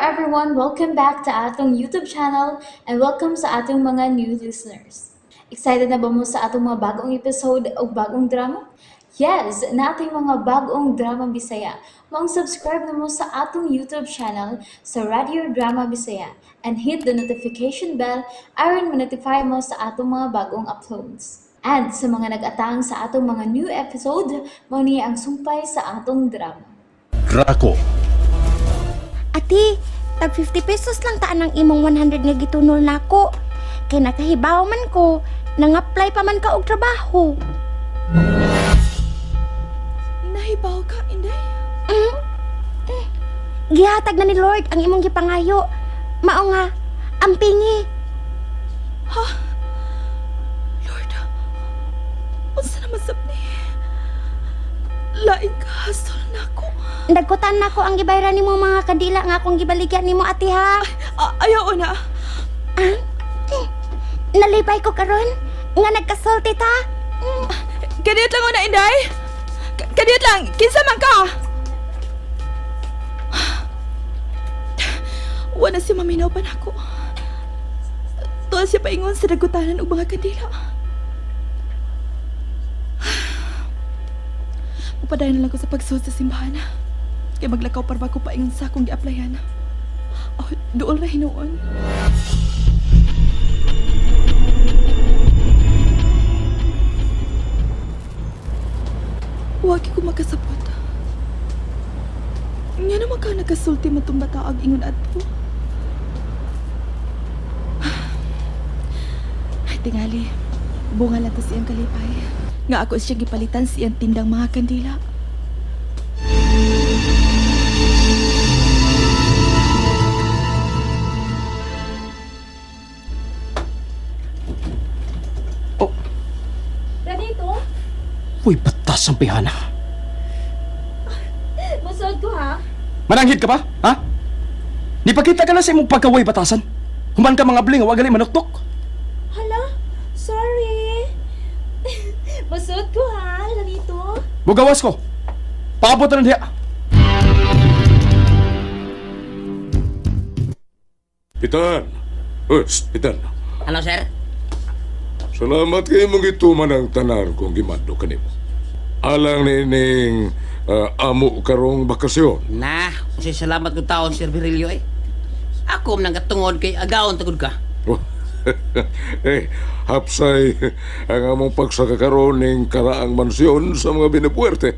everyone! Welcome back to atong YouTube channel and welcome sa atong mga new listeners. Excited na ba mo sa atong mga bagong episode o bagong drama? Yes, nating mga bagong drama Bisaya. Maong subscribe na mo sa atong YouTube channel sa Radio Drama Bisaya and hit the notification bell aron ma-notify mo sa atong mga bagong uploads. And sa mga nag-atang sa atong mga new episode, mao ni ang sumpay sa atong drama. Drako. Ati, tag 50 pesos lang taan ang imong 100 nga gitunol nako. Kay nakahibaw man ko, nang-apply pa man ka og trabaho. Nahibaw ka, Inday? Gihatag na ni Lord ang imong gipangayo. Mao nga, ampingi. Lord, unsa naman sab ni? Lain ka hasol nako. Nagkutan nako ang gibayran nimo mga kandila nga akong gibaligya nimo, ati, ha. Ayaw na. Nalipay ko karon nga nagkasulti ta. Kadiyot lang una, Inday. Kadiyot lang. Kinsa man ka? Wala si maminaw pa nako. Tuwa siya paingon sa dagutanan og mga kandila. Mupadayon na lang ko sa pagsuod sa simbahan. Kay maglakaw para ko paingon sa akong gi-applyan. Oh, duol ra hinuon. Wagi ko makasabot. Nga naman ka nagkasulti man tong bataag ingon adto. Ay, tingali. Bunga lang to siyang kalipay. Nga ako siya gipalitan siyang tindang mga kandila. Ranito, Uy, batas ang pihana. masuod ko ha. Mananghid ka pa, ha? Nipakita ka na sa imong pagkaway batasan. Human ka mga bling, wa gali manuktok. Hala, sorry. Masuod ko ha, Ranito. Bugawas ko. Paabot na lang diha. Pitan! Uy, shh, Pitan. Ano, sir? Salamat kay mong gituman ang tanan kong gimando kanimo. Alang nining amo karong bakasyon. Na, unsay salamat ko taon, Sir Virilio eh. Ako man ang katungod kay agaon tagod ka. Eh, hapsay ang among pagsaka karon ning karaang mansyon sa mga binipuerte.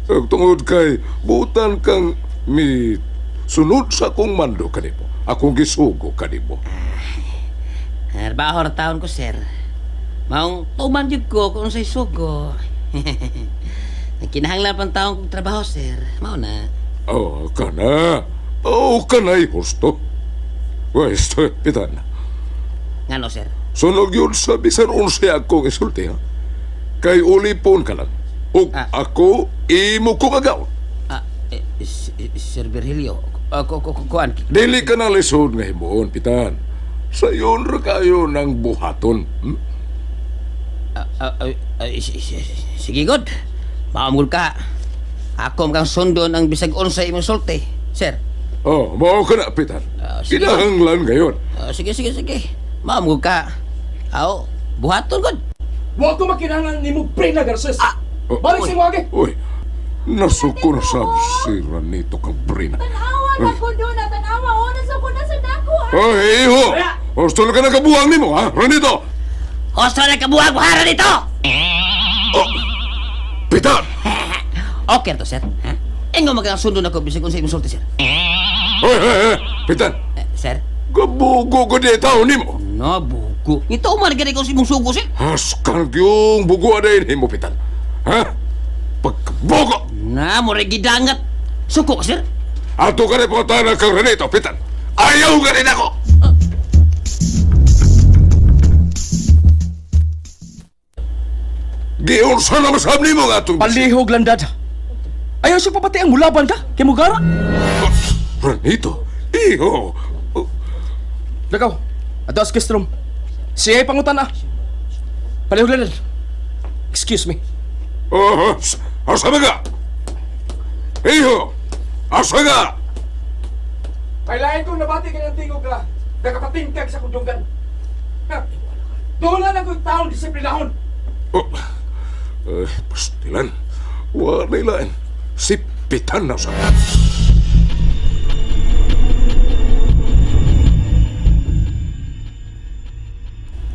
Ug tungod kay butan kang mi sunod sa akong mando kanimo. Akong gisugo kanimo. Trabaho ra taon ko, sir. Maong tuman jud ko kung unsay sugo. Kinahanglan pang taon kong trabaho, sir. Mao na. Oh, kana. Oh, kanay husto. Wes, Pitan. Ngano, sir? Sunog yun sa bisan unsay akong isulti, ha? Kay ulipon ka lang. Ug ako, imo ko kagaon. Ah, eh, Sir Virgilio, kuan. Dili ka na lisod nga himuon, Pitan. Sayon ra kayo ng buhaton. Hmm? Sige, god. Maamgol ka. Ako kang sundon ang bisag unsay imong sulti, sir. Oh, mao ka na, Pitan. Sige. Kinahanglan ngayon. Sige, sige, sige. Maamgol ka. Aw, buhaton god. Wa ko makinahanglan nimo Brina Garces. Oh, Balik sa imong agi. Uy, nasuko na sab si Ranito kang Brina. Tanawa na ko doon, tanawa. O, nasa ko na sa dako ha. Oy, iho! Gusto ka na kabuang nimo, ha? Ranito! Hosto na kabuhag buhara dito! Oh, Pitan! Okay to, sir. Ha? Ingo magang sundon ako bisag unsa imong sulti, sir. Oy, oy, oy, Pitan! Eh, sir? Gabugo ko di tao nimo. No, bugo. Ito man gani ko sa imong sugo, sir. Haskan yung bugo aday nimo, Pitan. Ha? Pagkabugo! Na, mo gidangat. Suko ka, sir. Ato ka rin pangutana kang Renito, Pitan. Ayaw ka rin ako! Giunsa na masab nimo nga atong... Palihog lang dad. Ayaw siya papati ang mulaban ka. Kay mugara. Renito, iho! Lakaw. Ato as guest room. Siya ay pangutan ah. Palihog lang dad. Excuse me. Oh, asa ba ka? Iho! Asa ka? May lain kong nabati ka ng tingog ka. Nakapatingkag sa kundungan. Ha? Doon na lang kong taong disiplinahon. Oh. Eh, pastilan. Wa na ilain. Sipitan na sa.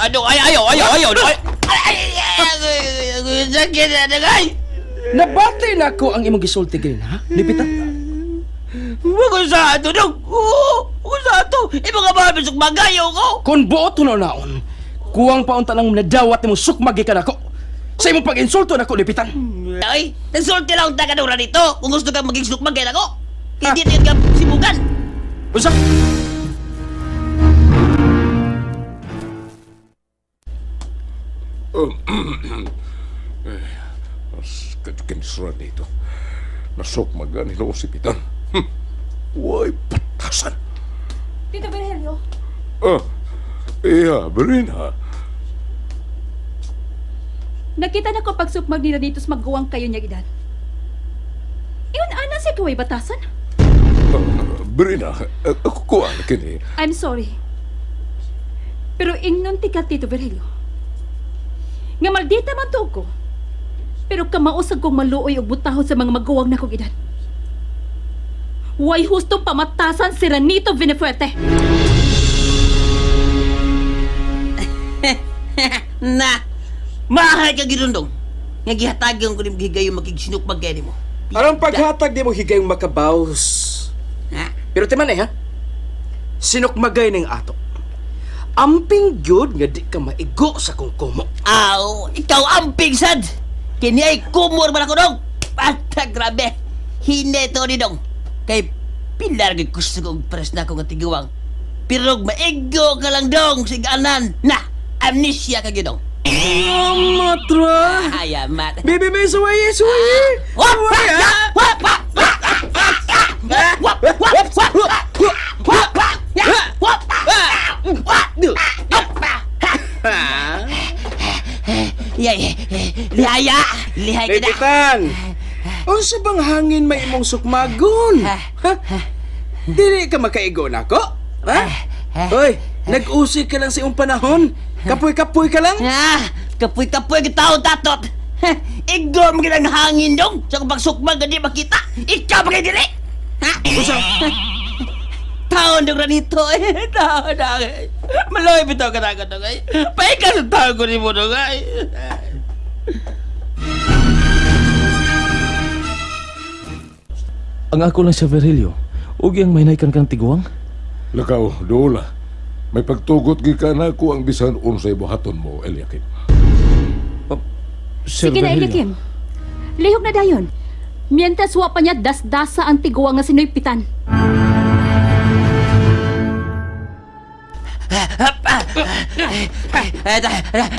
Ano? Ay, ayaw, ayaw, ayaw! Ay, ay, ay, ay, sakit na dagay! Nabati na ko ang imong gisulti ganin, ha? Lipitan. Wag ko sa ato, dong! Oo! Wag sa ato! Iba ka ba, bisok magayaw ko! Kung buot naon, kuwang paunta lang nadawat nimo sukmagi ka nako. Sa imong pag-insulto nako lipitan. Ay, nagsulti lang ta ka dito kung gusto ka maging sukmagay nako. Hindi na yun ka sibugan. Unsa? Mas kinsura dito. Nasok magani no sipitan. Way patasan. Tito Virgilio, Ah, iya, Brina. nakita na ko pagsukmag nila dito sa magguwang kayo niya edad. Iyon ana si kaway batasan. Ah, Brina, ako kuan kini. I'm sorry. Pero ingnon ti ka, Tito Virgilio. Nga maldita man tuog ko. Pero kamausag kong maluoy og butahon sa mga maguwang nakong edad. Way hustong pamatasan si Ranito Vinefuerte. Na, mahay ka gidundong. Nga gihatagan ko nim gigayo makigsinukmag kay nimo. Aron paghatag di mo higayong makabaws. Ha? Pero timan eh ha. Sinukmagay ning ato. Amping gyud nga di ka maigo sa kong kumo. Aw, ikaw amping sad. Kini ay kumor man ako dong. Pata grabe. Hine to ni dong. Kay pilar gyud gusto kong pres na ko nga tiguang. Pero maigo ka lang dong siganan. Na, amnesia ka gyud dong. Matra! Ayamat. Bebe, may suwaye, suwaye! Wap, wap, wap, wap, wap, wap, wap, wap, wap, wap, wap, wap, Yay, lihaya, lihay kita. Lipitan! Unsa bang hangin may imong sukmagon? Ha? Dili ka makaigo nako? Ha? Hoy, nag-usi ka lang sa imong panahon. Kapoy-kapoy ka lang. Ah, kapoy-kapoy ka tao tatot. Igo mo ang hangin dong. Sa kung pagsukmag di makita. Ikaw pa dili. Ha? Unsa? Taon dong ranito eh. Taon na eh. Maloy bitaw ka na dong eh. Paika sa taon ko ni mo dong eh. Ang ako lang sa Virgilio, ug iyang mahinaykan kang tiguang. Lakaw, dola. May pagtugot gikan ako ang bisan unsay buhaton mo, Eliakim. Sir Sige na, Virgilio. Eliakim. Lihok na dayon. Mientras wa pa niya dasdasa ang tiguang nga sinuipitan.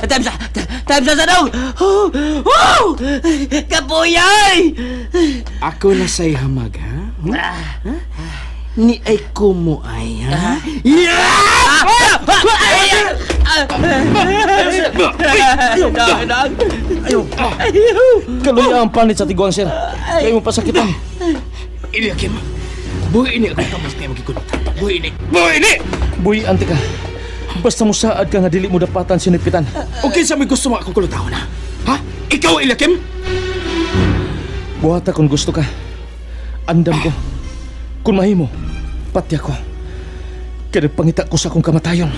Time sa, time sa dong. Oh, oh, Kapuyay! Ako na say hamag, ha? Hmm? Ha? Ni ay kumo ay, ha? Kaluya ang panit sa tiguang, sir. Kaya mo pasakitan. Eliakim, buhi ini akong kamot nga magigunot. Buhi ini. Buhi ini! Buhi, ante ka. Basta mo saad ka nga dili mo dapatan sinipitan. Okay sa may gusto mo akong kulutahon, ha? Ha? Ikaw, Eliakim? Buhata kung gusto ka. Andam ko. Kung mahimo, pati ako. Kaya pangita ko sa akong kamatayon.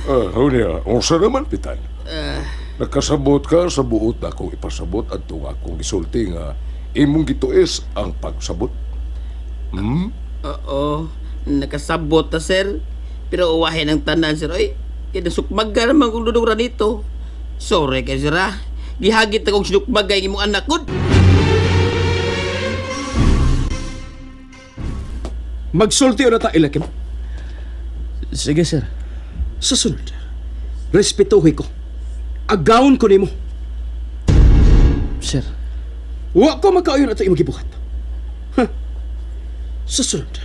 Ah, unya, unsa naman pitan? Nakasabot ka sa buot na akong ipasabot at akong gisulti nga imong gituis ang pagsabot. Hmm? Oo, nakasabot ta sir. Pero uwahin ang tanan sir. Oy, kaya nasukmag ka naman kung dudong dito. Sorry kay sir ah. Gihagit akong sinukmag kay imong anak ko. Magsulti na ta, Eliakim. Sige, sir. Sa sunod, respetuhin ko. Agawon ko nimo. Sir, Wa ko makauyon ato imong gibuhat. Ha? Sa sunod,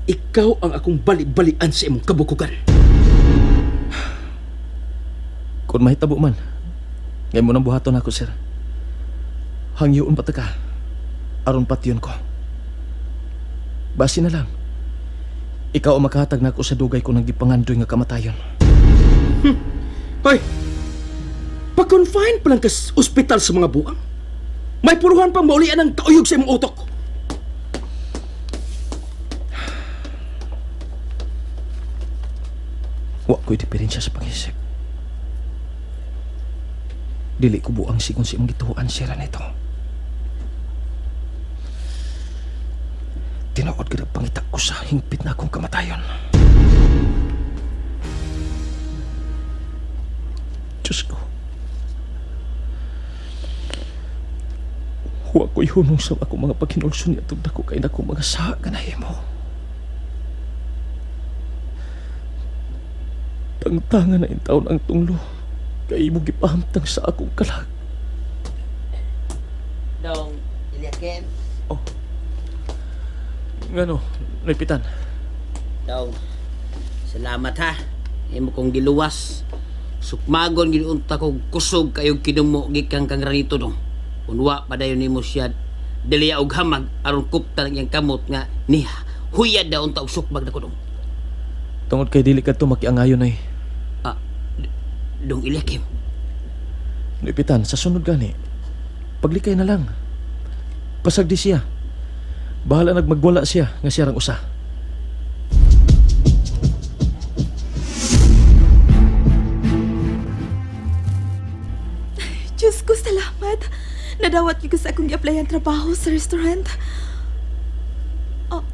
ikaw ang akong bali-balian sa imong kabukugan. kung mahitabo man, ngayon mo nang buhaton ako, sir. Hangyoon pa ta ka. Aron patyon ko. Basi na lang. Ikaw ang makahatag nako sa dugay ko nang gipangandoy nga kamatayon. Hoy! Pag-confine pa lang ka sa ospital sa mga buang. May puruhan pang maulian ang kauyog sa imong utok. Wa ko'y diferensya sa pangisip. Dili ko buang sigon sa imong gituoan si Ranito. Tinuod ka pangita ko sa hingpit na akong kamatayon. Diyos ko. Wa ko'y hunong sa akong mga paghinulsyon ni atong dako kay nakong mga saha nga nahimo. Tangtangan na intaon ang tunglo kay imo gipahamtang sa akong kalag. Dong, Eliakim. Ngano, naipitan. Dong, salamat ha. Imo kong giluwas. Sukmagon giunta ko kusog kayong kinumo gikan kang Ranito dong. Unwa padayon nimo siya dili og hamag aron kupta ng iyang kamot nga ni huyad daw unta og sukmag nako dong. Tungod kay dili kadto makiangayon ay. Ah, dong Eliakim. Naipitan, sa sunod gani. Paglikay na lang. Pasagdi siya. Bahala nagmagwala siya nga siya rang usa. Diyos ko, salamat. Nadawat ko sa akong gi-applyan trabaho sa restaurant. Oh.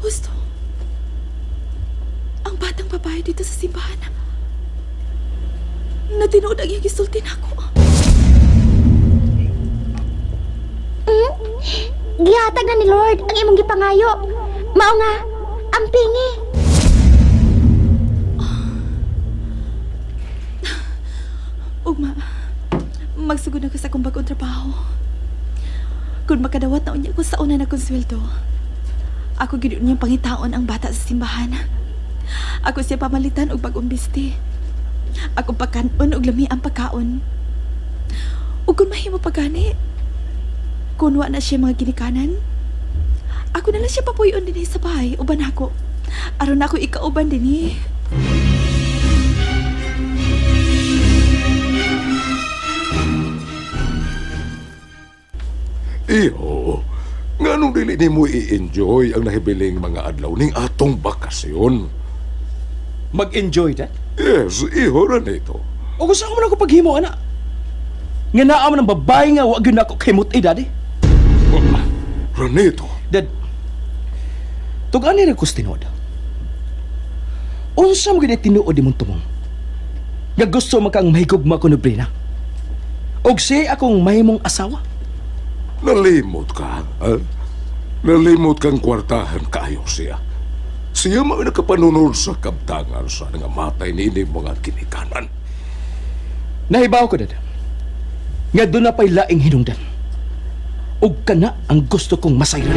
Husto. Ang batang babae dito sa simbahan. Natinood ang iyang gisulti nako. Gihatag na ni Lord ang imong gipangayo. Mao nga, ampingi. Ugma, magsugod na ko sa akong bagong trabaho. Kung makadawat na unya ko sa una na kong sweldo, ako gid unyang pangitaon ang bata sa simbahan. Ako siya pamalitan og bagong bisti. Ako pagkanon og lami ang pagkaon. Ug kung mahimo pa gani, kung wa na siya mga ginikanan, ako na lang siya papuyon dinhi sa bahay uban ako. Aron ako ikauban dinhi. Iho, nganong dili nimo i-enjoy ang nahibiling mga adlaw ning atong bakasyon? Mag-enjoy, Dad. Yes, iho Ranito. O gusto ko man ako paghimo, ana. Nga naa man ang babae nga wa gyud nako kay mut-i, Daddy. Ranito, Dad, tug-an ni ko tinuod. Unsa mo gyud tinuod imong tumong? Nga gusto man kang mahigugma ko ni Brina. Og siya akong mahimong asawa. Nalimot ka, ha? Nalimot kang kwartahan kayo siya. Siya man nakapanunod sa kabtangan sa nga matay niini mga kinikanan. Nahibaw ko, Dad. Nga doon na pa'y laing hinungdan. Ug kana ang gusto kong masayran.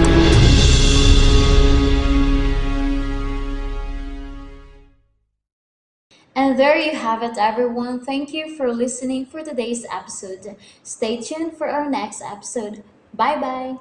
And there you have it, everyone. Thank you for listening for today's episode. Stay tuned for our next episode. Bye bye.